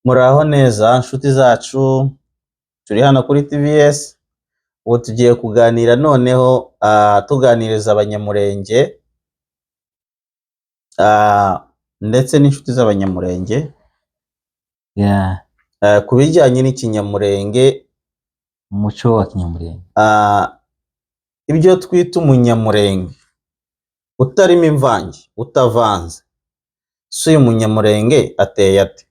Muraho neza nshuti zacu, turi hano kuri TVS, ubu tugiye kuganira noneho tuganiriza Abanyamurenge ndetse n'inshuti z'Abanyamurenge ku bijyanye n'Ikinyamurenge, umuco wa Kinyamurenge. Ibyo twita Umunyamurenge utarimo imvange, utavanze. Si uyu Munyamurenge ateye ate?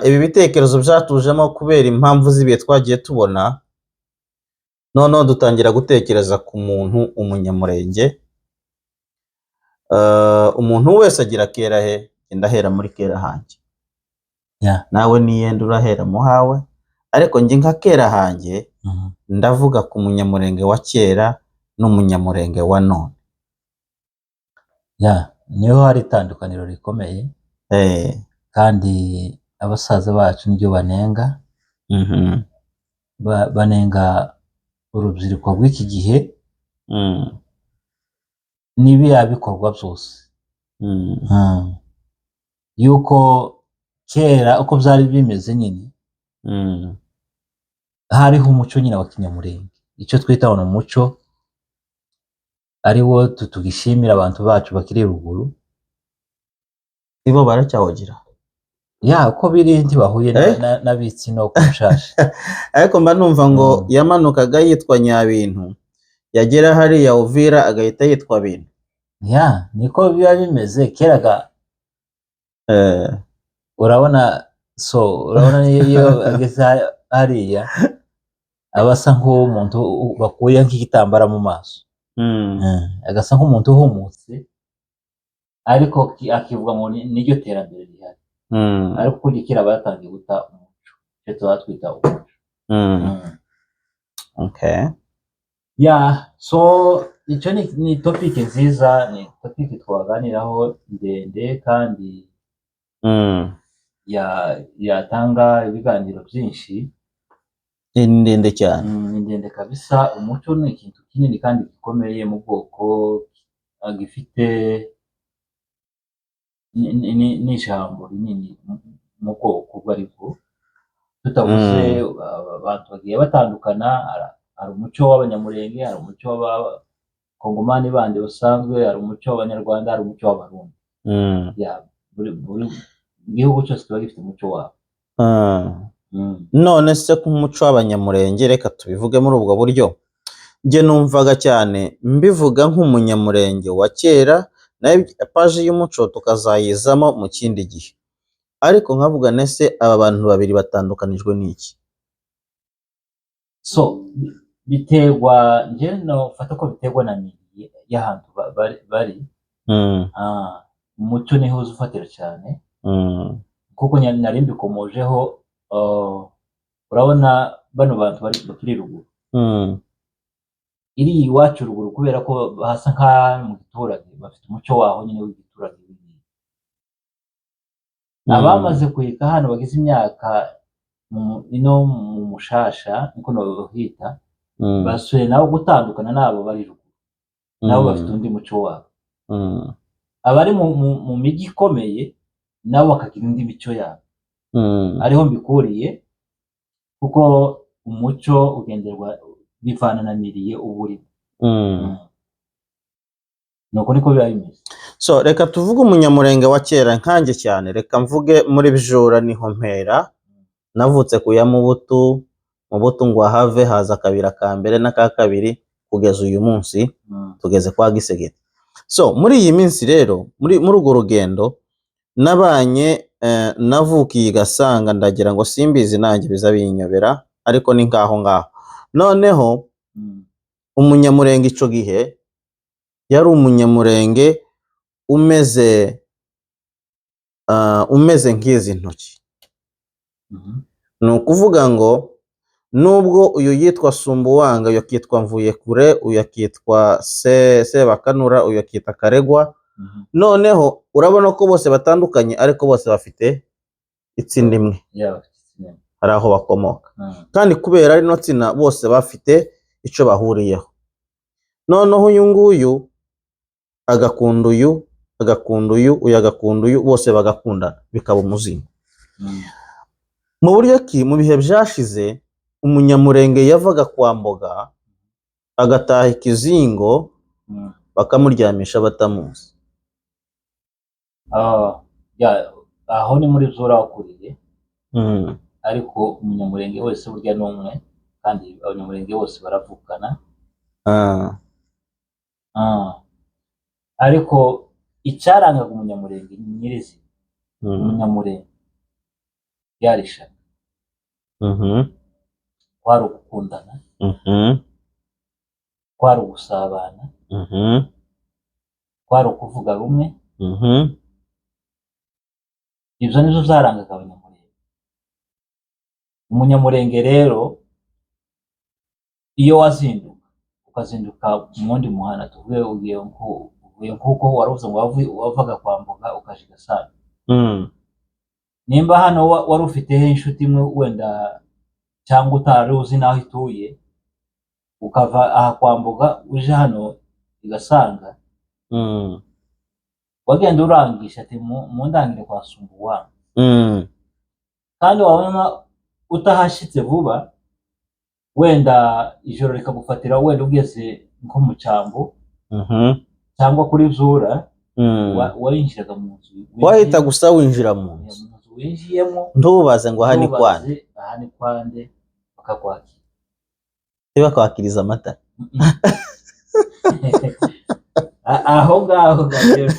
Ibi bitekerezo byatujemo kubera impamvu z'ibihe twagiye tubona, noneho dutangira gutekereza ku muntu Umunyamurenge. Umuntu wese agira kera he, ndahera muri kera hanjye. Nawe niyenda urahera mu hawe, ariko njye nka kera hanjye ndavuga ku Munyamurenge wa kera n'Umunyamurenge wa none. Yeah, niho hari itandukaniro rikomeye kandi abasaza bacu niryo banenga. Banenga urubyiruko rw'iki gihe n'ibiriya bikorwa byose. Yuko kera uko byari bimeze nyine, hariho umuco nyine wa Kinyamurenge, icyo twita ngo ni umuco, ari wo tugishimira abantu bacu bakiri ruguru. Ibo baracyawugira? Ya, uko biri ntibahuye Eh? n'abitsino ku Mushasha. Ariko mba numva ngo yamanukaga yitwa Nyabintu, yagera hariya Uvira agahita yitwa Bintu. Ya, niko biba bimeze keraga. Urabona, so urabona iyo ageze hariya aba asa nk'umuntu bakuye nk'igitambara mu maso. Agasa nk'umuntu uhumutse, ariko akivuga ngo niryo terambere rihari. Ariko kuko kera batangiye guta umuco, icyo tuba twita umuco. Yeah, so icyo ni topic nziza, ni topic twaganiraho ndende kandi yatanga ibiganiro byinshi. Ni ndende cyane. Ni ndende kabisa. Umuco ni ikintu kinini kandi gikomeye mu bwoko, gifite n'ijambo rinini mu bwoko ubwo ari bwo, tutavuze abantu bagiye batandukana. Hari umuco w'Abanyamurenge, hari umuco w'Abakongomani bandi basanzwe, hari umuco w'Abanyarwanda, hari umuco w'Abarundi. Ya, buri gihugu cyose kiba gifite umuco wabo. None se ku muco w'Abanyamurenge, reka tubivuge muri ubwo buryo, njye numvaga cyane mbivuga nk'Umunyamurenge wa kera, nayo paji y'umuco tukazayizamo mu kindi gihe, ariko nkavuga nese aba bantu babiri batandukanijwe n'iki? So biterwa, njye nofata ko biterwa na milieu y'ahantu bari. Umuco niho uza ufatira cyane, kuko nari mbikomojeho, urabona bano bantu bari bakiri ruguru, iri iwacu ruguru, kubera ko hasa nk'aho mu giturage, bafite umuco waho nyine w'igiturage. Abamaze kuhika hano bagize imyaka ino mu Mushasha, niko nohita, basuye nabo gutandukana n'abo bari ruguru, nabo bafite undi muco wabo. Abari mu mijyi ikomeye nabo bakagira indi mico yabo. Ariho mbikuriye, kuko umuco ugenderwa bivana na milieu uba urimo. Nuko niko biba bimeze. So reka tuvuge Umunyamurenge wa kera nkanjye cyane, reka mvuge muri Bijura, niho mpera. Navutse ku ya Mubutu, Mubutu ngo ahave haza kabiri, aka mbere n'aka kabiri, kugeza uyu munsi tugeze kwa Gisegeti. So muri iyi minsi rero, muri urwo rugendo nabanye, navukiye i Gasanga, ndagira ngo simbizi nanjye biza binyobera, ariko ni ngaho ngaho. Noneho Umunyamurenge ico gihe yari Umunyamurenge umeze nk'izi ntoki. Ni ukuvuga ngo nubwo uyu yitwa Sumbuwanga, uyu akitwa Mvuyekure, uyu akitwa Sebakanura, uyu akitwa Karegwa, noneho urabona ko bose batandukanye, ariko bose bafite itsinda imwe. Yeah, bafite itsinda. Hari aho bakomoka. Kandi kubera rino tsina bose bafite ico bahuriyeho. Noneho uyu nguyu agakunda uyu. agakunda uyu, uyu agakunda uyu, bose bagakundana, bikaba umuzingo. Mu buryo ki mu bihe byashize Umunyamurenge yavaga kwa Mboga agataha ikizingo, bakamuryamisha batamuzi? Ah, ya, aho ni muri Zura wakuriye. Ariko Umunyamurenge wese burya ni umwe, kandi Abanyamurenge bose baravukana. Ah. Ariko icyarangaga Umunyamurenge nyirizina, Umunyamurenge ryari ishaka, kwari ugukundana, kwari ugusabana, kwari ukuvuga rumwe. Ibyo nibyo byarangaga Abanyamurenge. Umunyamurenge rero, iyo wazinduka, ukazinduka mu wundi muhanda, tuvuge ugiye uvuye nk'uko wari uvuze ngo wavaga kwa Mboga ukaja i Gasana, nimba hano wari ufiteho inshuti imwe wenda, cyangwa utari uzi n'aho ituye, ukava aha kwa Mboga uje hano i Gasanga, wagenda urangisha ati: "Mundangire kwa Sumbuwa." Kandi wabona utahashitse vuba, wenda ijoro rikagufatira, wenda ugeze nko mu cyambu cyangwa kuri Zura, winjiraga mu nzu. Wahita gusa winjira mu nzu. Mu nzu winjiyemo. Ntubaze ngo aha ni kwande. Ntubaze aha ni kwande, bakakwakira. Ntibakwakiriza amata? Aho ngaho rero.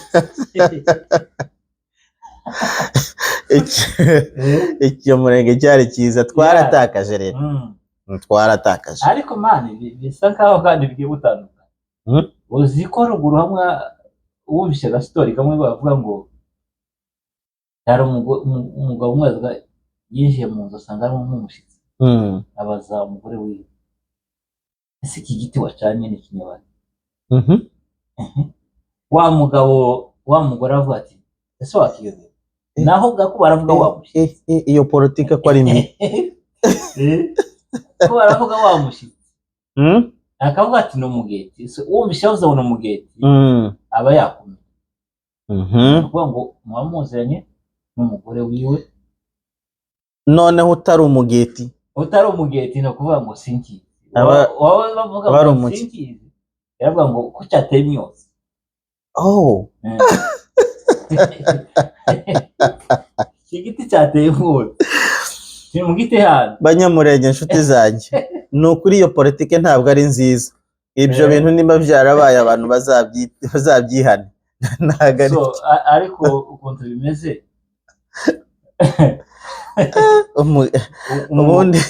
Icyo murenge cyari cyiza, twaratakaje rero. Twaratakaje. Ariko man, bisa nkaho kandi bigiye gutandukana. Uzi ko ruguru hamwe wumvise agasitori kamwe bavuga ngo hari umugabo umwe yinjiye mu nzu asanga harimo nk'umushyitsi, abaza umugore wiwe: "Ese iki giti wacanye ni ikinyabari?" Wa mugabo, wa mugore avuga ati: "Ese wakiyobera?" Naho gako baravuga wa mushyitsi. Iyo politike ko ari mbi? Ko baravuga wa mushyitsi, akavuga ati: "Ni umugeti." So, wumvise yavuze ngo ni umugeti, aba yakumye. Ni ukuvuga ngo muba muziranye n'umugore wiwe. Noneho utari umugeti? Utari umugeti, ni ukuvuga ngo sinkizi. Wowe bavuga Aba ari ngo umuki. sinkizi, yaravuga ngo ko cyateye imyotsi. Oh. Iki giti cyateye umwotsi kiri mu giti hano. Banyamurenge, inshuti zanjye, ni ukuri iyo politike ntabwo ari nziza. Ibyo bintu niba byarabaye, abantu bazabyihane, ntabwo ari So, ariko ukuntu bimeze, Ubundi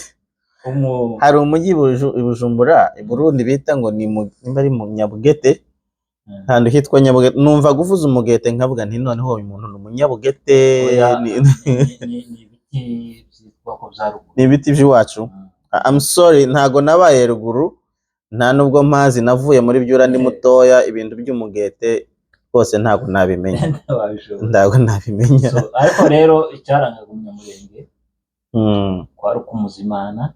hari umujyi i Bujumbura, i Burundi, bita ngo ni nimba ari mu Nyabugete, ahantu hitwa Nyabugete. Numva guvuza umugete nkavuga nti: "Noneho uyu muntu ni umunyabugete." Oya, ni ibiti byitwa ko bya ruguru. Ni ibiti by'iwacu. I'm sorry, ntago nabaye ruguru, nta nubwo mpazi. Navuye muri Byura ndi mutoya. Ibintu by'umugete rwose ntabwo nabimenya. Wabishobora. Ntabwo nabimenya. So, ariko rero icyarangaga Umunyamurenge kwari ukumuzimana,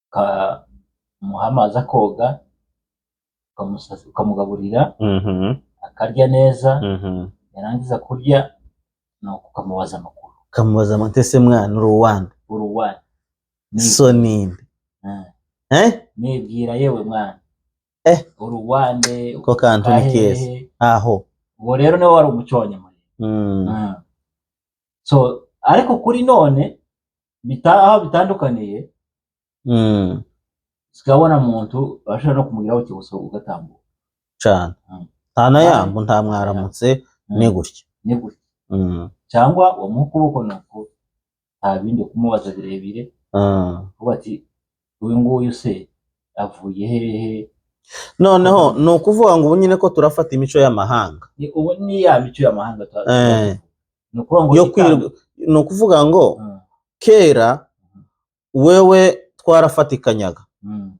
ukamuha amazi akoga, ukamugaburira, akarya neza, yarangiza kurya nuko ukamubaza amakuru. Ukamubaza amate: "Se mwana, uri uwande?" Uruwani. So ninde? Eh? Nibwira yewe mwana. Uruwande. Ko kantu ni keza. Aho. Uwo rero niwo wari umuco wa Nyamurenge. So, ariko kuri none aho bitandukaniye, usigaye muntu bashobora no kumugiraho ikibuso ugatambuka. Cane. Nta na yambu, nta mwaramutse, ni gutya. Ni gutya. Cyangwa wamuha ukuboko, nuko nta bindi kumubaza birebire, kuvuga ati: "Uyu nguyu se avuye hehe?" Noneho ni ukuvuga ngo ubu nyine ko turafata imico y'amahanga. Ubu ni ya mico y'amahanga ni ukuvuga ngo yo kwirirwa, ni ukuvuga ngo kera wewe twarafatikanyaga,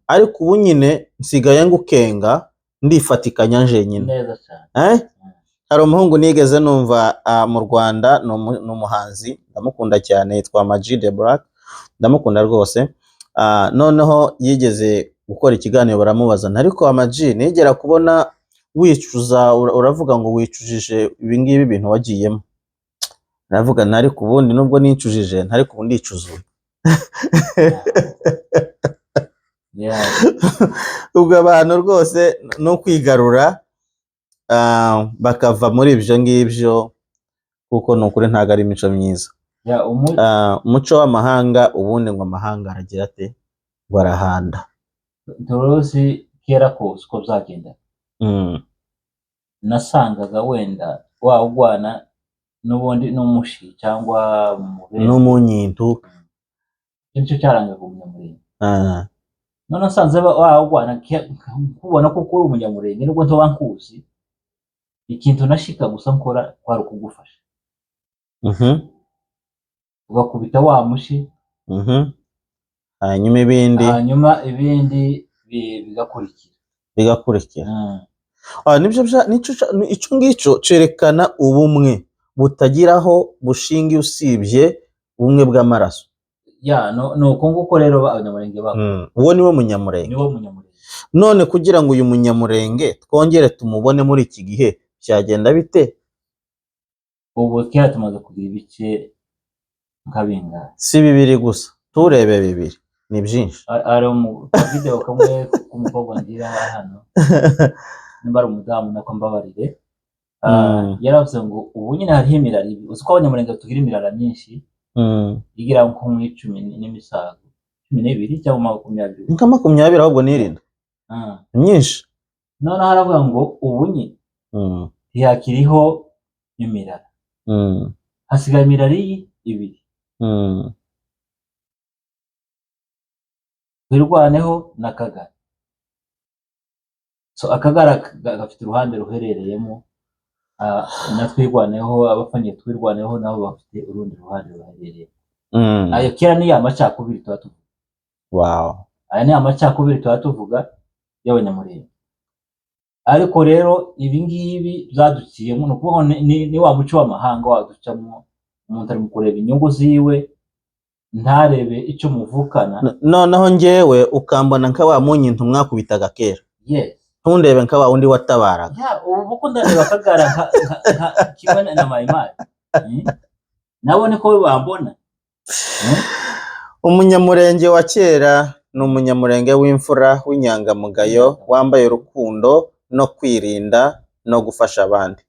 ariko ubu nyine nsigaye ngukenga, ndifatikanya njenyine. Neza cyane. Eh? Hari umuhungu nigeze numva mu Rwanda, ni umuhanzi, ndamukunda cyane, yitwa Ama G The Black, ndamukunda rwose. Noneho yigeze gukora ikiganiro, baramubaza, ariko Ama G nigera kubona Wicuza, uravuga ngo wicujije ibingibi bintu wagiyemo. Aravuga, ariko ubundi nubwo nicujije, ariko ubu ndicuzuye. Ubwo abantu rwose no kwigarura, bakava muri ibyo ngibyo, kuko ni ukuri ntabwo ari imico myiza. Yeah, Umuco w'amahanga, ubundi ngo amahanga aragira ate? Ngo arahanda. Turuzi kera kose uko byagenda. Nasangaga wenda wawugwana n'ubundi n'umushi cyangwa umubembe. N'umunyintu. Nicyo cyarangaga umunyamurenge. None nasanze wawugwana, nkubona ko uri umunyamurenge nubwo ntoba nkuzi, ikintu nashika gusa nkora kwari ukugufasha. Ugakubita wa mushi. Hanyuma ibindi, hanyuma ibindi bigakurikira. Bigakurikira. Nibyo icyo ngicyo cerekana ubumwe butagira aho bushingiye usibye ubumwe bw'amaraso. Ya, no, ni uko nguko rero abanyamurenge babo. Uwo niwe munyamurenge. Niwo munyamurenge. None kugira ngo uyu munyamurenge twongere tumubone muri iki gihe, byagenda bite? Ubu kera tumaze kugira ibice nka bingahe? Si bibiri gusa, turebe bibiri ni byinshi. Hari video kamwe k'umukobwa ngira hano, nimba ari umudamu nako mbabarire. Yaravuze ngo ubu nyine hariho imirara ibiri. Uzi ko abanyamurenge tugira imirara myinshi, igira nko mu 10 n'imisago, 12 cyangwa 20. Nka 20 ahubwo nirindwi. Ni myinshi. Noneho aravuga ngo ubu nyine ntihakiriho imirara, hasigaye imirara ibiri, Twirwaneho na Kagara. So Akagara gafite uruhande ruherereyemo, na Twirwaneho, abafanye Twirwaneho nabo bafite urundi ruhande ruherereyemo. Ayo kera ni ya macakubiri tuba tuvuga. Aya ni amacakubiri tuba tuvuga y'abanyamurenge. Ariko rero ibi ngibi byadukiyemo, ni ukuvuga ngo ni wa muco w'amahanga waducamo, umuntu ari mu kureba inyungu ziwe, ntarebe icyo muvukana. Noneho njyewe ukambona nka wa munyintu mwakubitaga kera. Yes. Ntundebe nka wa wundi watabaraga. Ya, ubu kuko ndareba Akagara nka kimwe na Mayimayi. Nabo niko bambona. Umunyamurenge wa kera ni umunyamurenge w'imfura, w'inyangamugayo, wambaye urukundo no kwirinda no gufasha abandi.